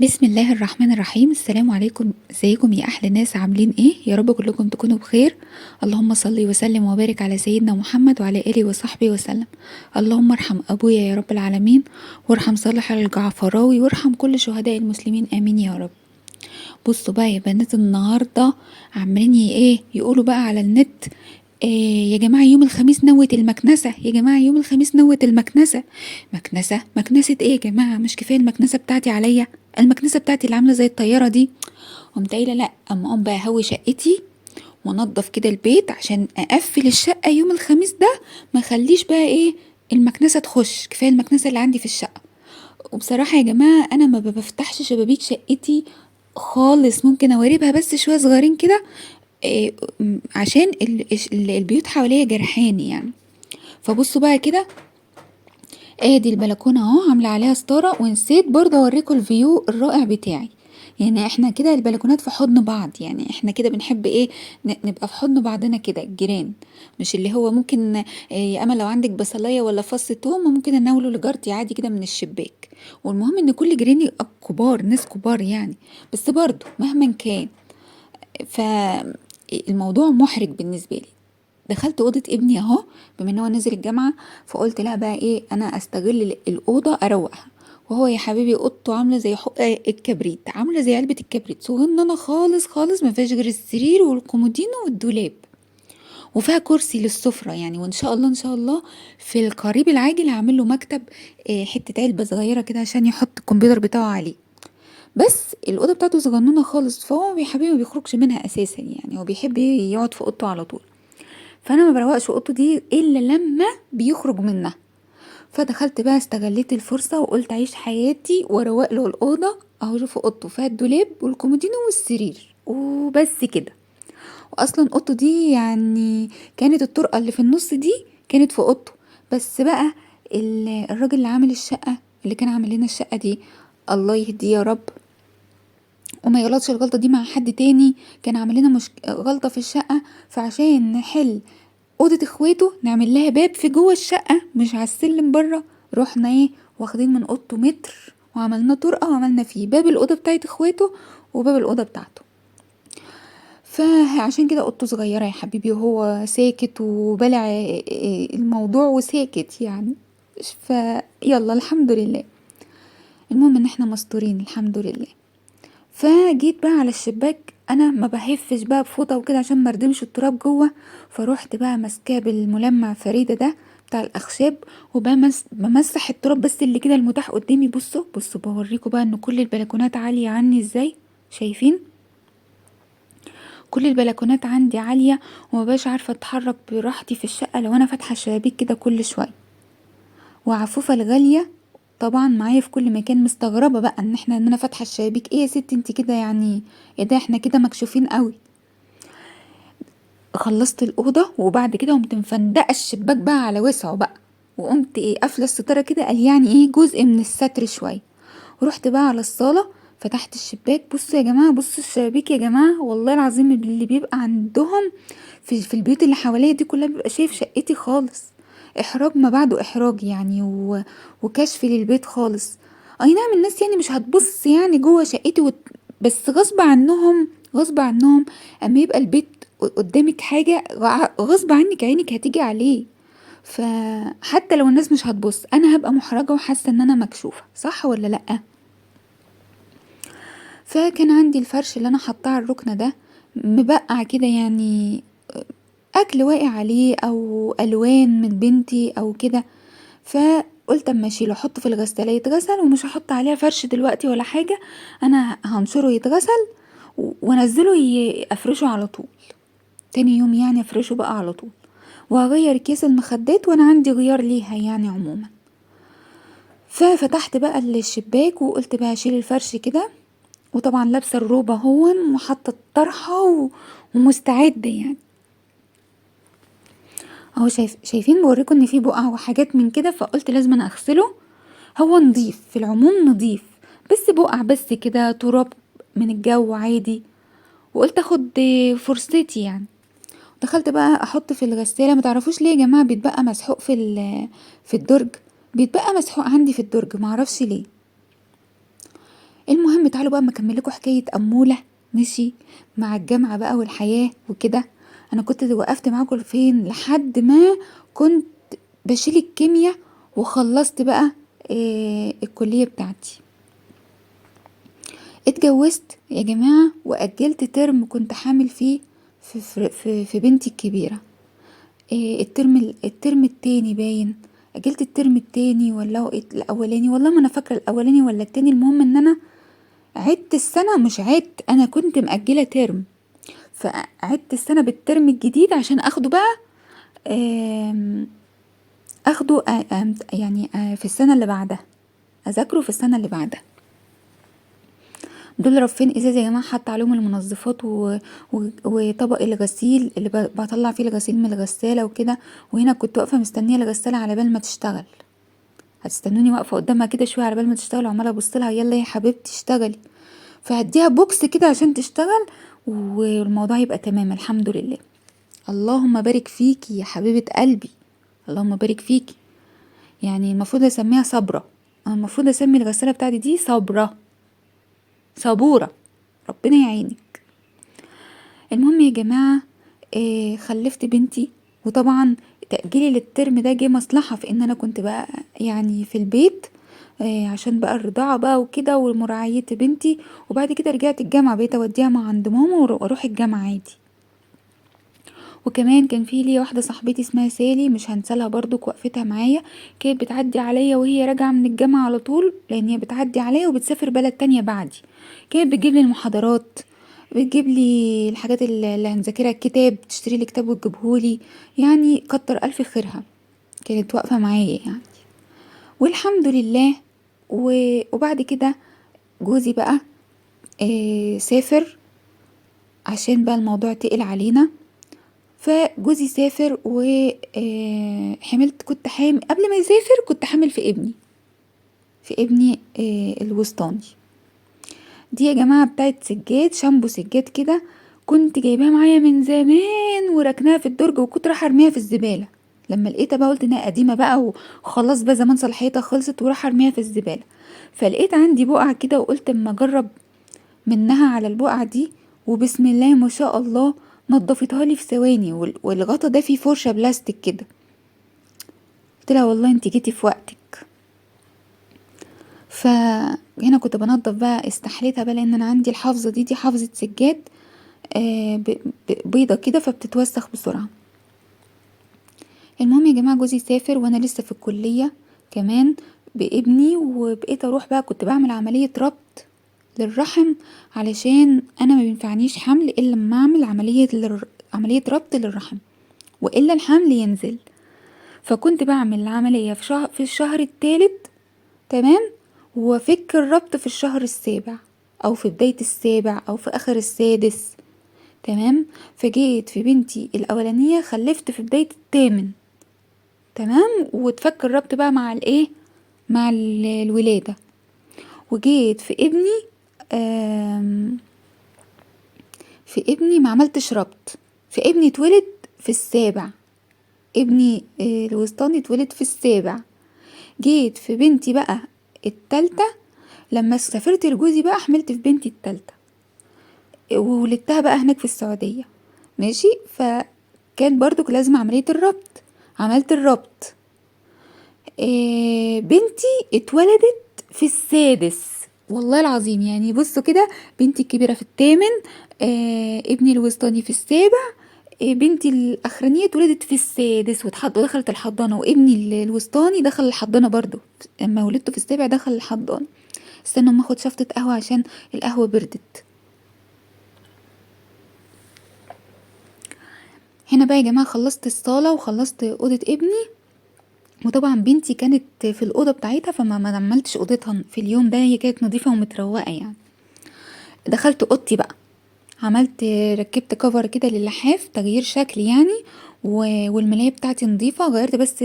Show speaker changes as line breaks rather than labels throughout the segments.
بسم الله الرحمن الرحيم. السلام عليكم، ازيكم يا احلى ناس؟ عاملين ايه؟ يا رب كلكم تكونوا بخير. اللهم صل وسلم وبارك على سيدنا محمد وعلى اله وصحبه وسلم. اللهم ارحم ابويا يا رب العالمين، وارحم صالح الجعفراوي، وارحم كل شهداء المسلمين، امين يا رب. بصوا بقى يا بنات، النهارده عمالين ايه يقولوا بقى على النت، إيه يا جماعة يوم الخميس نوت المكنسة، يا جماعة يوم الخميس نوت المكنسة. مكنسة؟ مكنسة ايه يا جماعة؟ مش كفاية المكنسة بتاعتي عليا، المكنسة بتاعتي اللي عاملة زي الطيارة دي. قمت قايلة لا، اما اقوم بقى اهوي شقتي وانضف كده البيت عشان اقفل الشقة يوم الخميس ده، ما اخليش بقى ايه المكنسة تخش، كفاية المكنسة اللي عندي في الشقة. وبصراحة يا جماعة انا ما بفتحش شبابيك شقتي خالص، ممكن اواربها بس شوية صغيرين كده، إيه عشان البيوت حواليا جرحاني يعني. فبصوا بقى كده، ادي البلكونه اهو عامله عليها ستارة، ونسيت برضه اوريكم ال view الرائع بتاعي. يعني احنا كده البلكونات في حضن بعض، يعني احنا كده بنحب ايه نبقى في حضن بعضنا كده الجيران، مش اللي هو ممكن إيه يا امل لو عندك بصلايه ولا فص توم ممكن اناوله لجارتي عادي كده من الشباك. والمهم ان كل جيراني كبار، ناس كبار يعني، بس برضه مهما كان فالموضوع محرج بالنسبة لي. دخلت اوضة ابني اهو، بما ان هو نزل الجامعة، فقلت لا بقى ايه انا استغل الاوضة اروقها. وهو يا حبيبي اوضته عامله زي حق الكبريت، عامله زي علبة الكبريت، صغننه خالص خالص، ما فيهاش غير السرير والكومودينو والدولاب، وفيها كرسي للسفره يعني. وان شاء الله ان شاء الله في القريب العاجل هعمل له مكتب، حتة علبة صغيرة كده عشان يحط الكمبيوتر بتاعه عليه. بس الاوضة بتاعته صغننه خالص، فهو يا حبيبي ما بيخرجش منها اساسا يعني، هو بيحب يقعد في اوضته على طول. فانا ما بروقش اوضته دي الا لما بيخرج منها. فدخلت بقى استغليت الفرصة وقلت اعيش حياتي واروق له الاوضة اهو. شوفوا اوضته فيها الدولاب والكومودينو والسرير وبس كده. واصلا اوضته دي يعني كانت الطرقه اللي في النص دي كانت في اوضته، بس بقى الراجل اللي عامل الشقة، اللي كان عامل لنا الشقة دي، الله يهديه يا رب وما يغلطش الغلطة دي مع حد تاني، كان عامل لنا غلطه في الشقة. فعشان نحل اوضة اخواته نعمل لها باب في جوه الشقة مش على السلم بره، رحنا ايه واخدين من اوضته متر وعملنا طرقه وعملنا فيه باب الاوضة بتاعت اخواته وباب الاوضة بتاعته. فعشان كده اوضته صغيرة يا حبيبي، وهو ساكت وبلع الموضوع وساكت يعني. فيلا الحمد لله، المهم ان احنا مستورين الحمد لله. فجيت بقى على الشباك، انا ما بهفش بقى بفوطه وكده عشان ما اردمش التراب جوه، فروحت بقى ماسكاه بالملمع فريدة ده بتاع الاخشاب وبمسح التراب بس اللي كده المتاح قدامي. بصوا بصوا بوريكم بقى ان كل البلكونات عالية عني ازاي، شايفين كل البلكونات عندي عالية ومبقاش عارفه اتحرك براحتي في الشقة لو انا فاتحة الشبابيك كده كل شوية. وعفوفه الغالية طبعا معايا في كل مكان، مستغربه بقى ان انا فاتحة الشبابيك، ايه يا ستي انت كده يعني، ايه ده احنا كده مكشوفين قوي. خلصت الاوضة وبعد كده قمت مفندقه الشباك بقى على وسعه بقى، وقمت ايه قافله الستارة كده، قال يعني ايه جزء من الستر شوية. ورحت بقى على الصاله فتحت الشباك. بصوا يا جماعة، بصوا الشبابيك يا جماعة، والله العظيم اللي بيبقى عندهم في البيوت اللي حواليا دي كلها بيبقى شايف شقتي خالص. احراج ما بعده احراج يعني، وكشف للبيت خالص. اي نعم الناس يعني مش هتبص يعني جوه شقتي بس غصب عنهم، غصب عنهم اما يبقى البيت قدامك حاجة غصب عنك عينك هتيجي عليه. فحتى لو الناس مش هتبص انا هبقى محرجه وحاسه ان انا مكشوفة، صح ولا لا؟ فكان عندي الفرش اللي انا حطاه على الركنه ده مبقع كده يعني، اكل واقع عليه او الوان من بنتي او كده، فقلت اما اشيله احطه في الغسالة يتغسل، ومش هحط عليها فرش دلوقتي ولا حاجة، انا هنشره يتغسل وانزله افرشه على طول تاني يوم يعني، افرشه بقى على طول. وهغير كيس المخدات وانا عندي غيار ليها يعني عموما. ففتحت بقى الشباك وقلت بقى اشيل الفرش كده، وطبعا لابسه الروبه اهون وحاطه الطرحة ومستعده يعني اهو. شايفين بوريكم ان في بقع وحاجات من كده، فقلت لازم انا اغسله. هو نظيف في العموم نظيف، بس بقع بس كده تراب من الجو عادي، وقلت اخد فرصتي يعني. دخلت بقى احط في الغسالة. ما تعرفوش ليه يا جماعة بيتبقى مسحوق في الدرج، بيتبقى مسحوق عندي في الدرج معرفش ليه. المهم تعالوا بقى اما اكمل لكم حكاية اموله ماشي مع الجامعة بقى والحياة وكده. انا كنت وقفت معاكم فين لحد ما كنت بشيل الكيمياء وخلصت بقى الكلية بتاعتي. اتجوزت يا جماعة واجلت ترم كنت حامل فيه في بنتي الكبيرة، الترم التاني باين، اجلت الترم التاني ولا هو الاولاني، والله ما انا فاكره الاولاني ولا التاني. المهم ان انا عدت السنة، مش عدت، انا كنت مأجله ترم، فعدت السنة بالترم الجديد عشان اخده بقى، اخده، في السنة اللي بعدها، اذاكره في السنة اللي بعدها. دول رفين ازاز يا جماعة، حط عليهم المنظفات وطبق الغسيل اللي بطلع فيه الغسيل من الغسالة وكده. وهنا كنت واقفة مستنيه الغسالة على بال ما تشتغل، هتستنوني واقفة قدامها كده شوية على بال ما تشتغل، وعماله ابص لها يلا يا حبيبتي اشتغلي، فهديها بوكس كده عشان تشتغل والموضوع يبقى تمام الحمد لله. اللهم بارك فيكي يا حبيبه قلبي، اللهم بارك فيكي. المفروض اسميها صبرة، انا المفروض اسمي الغسالة بتاعتي دي صبرة، صبورة، ربنا يعينك. المهم يا جماعة، خلفت بنتي، وطبعا تأجيلي للترم ده جه مصلحة في ان انا كنت بقى في البيت، عشان بقى الرضاعة بقى وكده ومراعية بنتي. وبعد كده رجعت الجامعة، بقيت اوديها مع عند ماما واروح الجامعة عادي. وكمان كان في ليا واحدة صاحبتي اسمها سالي، مش هنسالها برضو وقفتها معايا، كانت بتعدي عليا وهي راجعة من الجامعة على طول، لان هي بتعدي عليا وبتسافر بلد تانية بعدي. كانت بتجيب لي المحاضرات، بتجيب لي الحاجات اللي هنذاكرها، الكتاب، تشتري لي كتاب وتجيبهولي، كتر الف خيرها، كانت واقفة معايا. والحمد لله. وبعد كده جوزي بقى، سافر عشان بقى الموضوع تقل علينا، فجوزي سافر و، حملت، كنت حامل قبل ما يسافر، كنت حامل في ابني، في ابني، الوسطاني. دي يا جماعة بتاعت سجاد، شامبو سجاد كده، كنت جايباها معايا من زمان وركناها في الدرج، وكنت رايحة ارميها في الزبالة. لما لقيتها بقى قلت انها قديمة بقى وخلاص بقى زمان صلاحيتها خلصت، وراح ارميها في الزبالة. فلقيت عندي بقعة كده، وقلت اما اجرب منها على البقعة دي، وبسم الله ما شاء الله نظفتها لي في ثواني. والغطا ده فيه فرشة بلاستيك كده، قلت لها والله انت جيتي في وقتك. فهنا كنت بنظف بقى، استحليتها بقى، لان انا عندي الحافظة دي حافظة سجاد، بيضة كده، فبتتوسخ بسرعة. المهم يا جماعة جوزي سافر وانا لسه في الكلية كمان بابني، وبقيت اروح بقى، كنت بعمل عملية ربط للرحم، علشان انا ما بينفعنيش حمل الا لما اعمل عملية ربط للرحم، والا الحمل ينزل. فكنت بعمل العملية في الشهر الثالث، تمام، وافك الربط في الشهر السابع، او في بداية السابع، او في اخر السادس، تمام. فجيت في بنتي الاولانية خلفت في بداية الثامن، تمام، واتفك الربط بقى مع الايه، مع الولادة. وجيت في ابني، في ابني ما عملتش ربط، في ابني اتولد في السابع، ابني، الوسطاني اتولد في السابع. جيت في بنتي بقى التالتة، لما سافرت لجوزي بقى حملت في بنتي التالتة، وولدتها بقى هناك في السعودية، ماشي. فكان برضو لازم عملية الربط، عملت الربط. بنتي اتولدت في السادس، والله العظيم. بصوا كده، بنتي الكبيرة في الثامن، ابني الوسطاني في السابع، بنتي الأخرانية اتولدت في السادس ودخلت الحضانة، وابني الوسطاني دخل الحضانة برضو لما ولدته في السابع دخل الحضانة. استنوا اما اخد شفطة قهوة عشان القهوة بردت. هنا بقى يا جماعة خلصت الصالة وخلصت أوضة ابني، وطبعا بنتي كانت في الأوضة بتاعتها، فما ما عملتش أوضتها في اليوم ده، هي كانت نظيفة ومتروقة. دخلت أوضتي بقى، ركبت كفر كده للحاف، تغيير شكل يعني، والملاية بتاعتي نظيفة، غيرت بس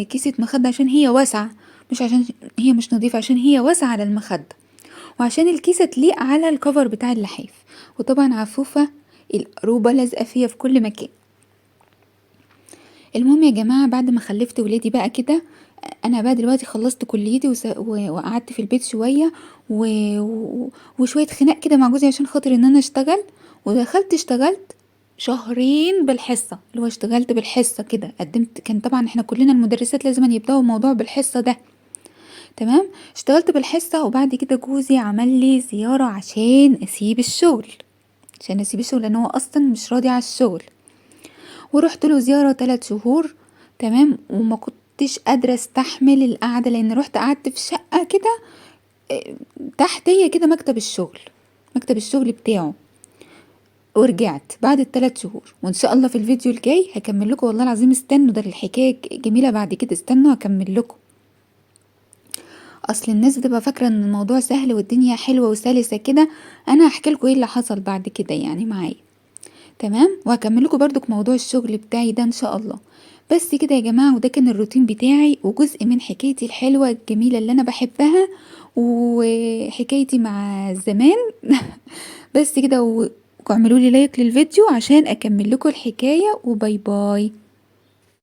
كيسة مخدة عشان هي واسعة، مش عشان هي مش نظيفة، عشان هي واسعة على المخدة، وعشان الكيسة تليق على الكفر بتاع اللحاف. وطبعا عفوفة القروبة لازقة فيها في كل مكان. المهم يا جماعة بعد ما خلفت ولادي بقى كده، انا بقى دلوقتي خلصت كليتي وقعدت في البيت شوية وشوية خناق كده مع جوزي عشان خاطر ان انا اشتغل، ودخلت اشتغلت شهرين بالحصه، اللي هو اشتغلت بالحصه كده، قدمت، كان طبعا احنا كلنا المدرسات لازم أن يبداوا الموضوع بالحصه ده، تمام. اشتغلت بالحصه، وبعد كده جوزي عمل لي زيارة عشان اسيب الشغل، عشان اسيب الشغل لان هو اصلا مش راضي على الشغل. ورحت له زيارة 3 شهور، تمام. وما كنتش قادرة استحمل القعدة، لان رحت قعدت في شقه كده، تحتيه كده مكتب الشغل، مكتب الشغل بتاعه. ورجعت بعد ال3 شهور، وان شاء الله في الفيديو الجاي هكمل لكم والله العظيم. استنوا، ده الحكاية جميلة بعد كده، استنوا هكمل لكم. اصل الناس بتبقى فاكره ان الموضوع سهل والدنيا حلوة وسلسه كده، انا هحكي لكم ايه اللي حصل بعد كده معايا، تمام. وهكمل لكم برضك موضوع الشغل بتاعي ده ان شاء الله. بس كده يا جماعة، وده كان الروتين بتاعي وجزء من حكايتي الحلوة الجميلة اللي انا بحبها، وحكايتي مع الزمان. بس كده، واعملوا لي like للفيديو عشان اكمل لكم الحكاية، و bye bye.